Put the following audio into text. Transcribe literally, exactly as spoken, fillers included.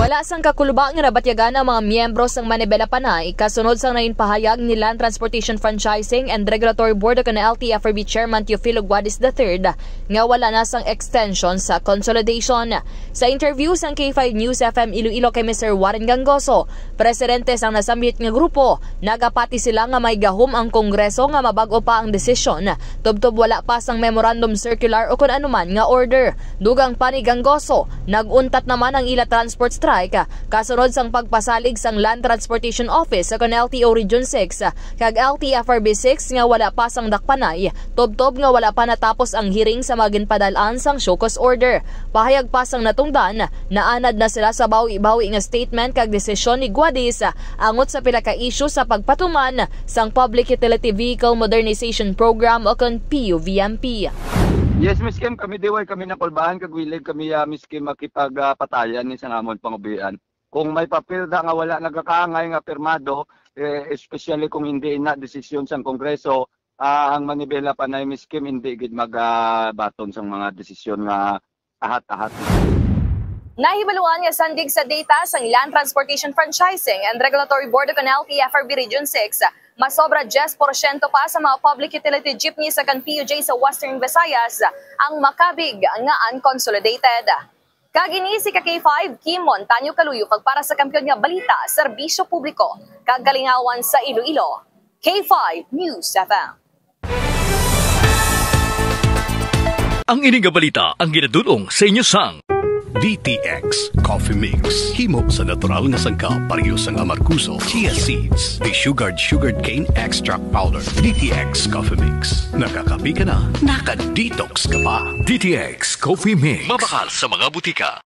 Wala sang kakulba nga nabatyagan ang mga miyembro sang Manibela Panay kasunod sang nainpahayag ni Land Transportation Franchising and Regulatory Board o kon L T F R B Chairman Teofilo Guadis the third nga wala na sang extension sa consolidation. Sa interview sang K five News F M Iloilo kay Mister Warren Gangoso, presidente sang nasambit nga grupo, nagapati sila nga may gahom ang Kongreso nga mabag-o pa ang desisyon tubtob wala pa sang memorandum circular o kon anuman nga order. Dugang pa ni Gangoso, nag-untat naman ang ila transport strike kasunod sang pagpasalig sang Land Transportation Office o kon L T O Region six kag L T F R B six nga wala pa sang dakpanay, tubtob nga wala pa natapos ang hearing sa mga ginpadal-an sang show cause order. Pahayag pa sang natungdan, naanad na sila sa bawi-bawi nga statement kag desisyon ni Guadis angot sa pila ka isyu sa pagpatuman sang Public Utility Vehicle Modernization Program o kon P U V M P. Yes, Miss Kim, kami diway kami nakulbahan kag willing kami, ah, Miss Kim, makipagpatayan ni sang amon pangubian. Kung may papel da nga wala nagakaangay nga pirmado, eh, especially kung hindi na desisyon sang Kongreso, ah, ang Manibela Panay, Miss Kim, hindi gid magabaton sang mga desisyon nga ahat-ahat. Nahibaluan nga sandig sa data sang Land Transportation Franchising and Regulatory Board o kon L T F R B Region six, masobra diyes porsyento pa sa mga public utility jeepney sa kan P U J sa Western Visayas ang makabig nga unconsolidated. Kag ini si ka K five, Kim Montaño Kaluyo, kag para sa Kampiyon nga Balita, Serbisyo Publiko, kag Kalingawan sa Iloilo, K five News F M. Ang ini nga balita ang ginadul-ong sa inyo sang D T X Coffee Mix. Himo sa natural nga sangkap, pareho sang amargoso, chia seeds, desugared sugarcane extract powder. D T X Coffee Mix. Nakakape ka na, naka-detox ka pa. D T X Coffee Mix. Mabakal sa mga butika.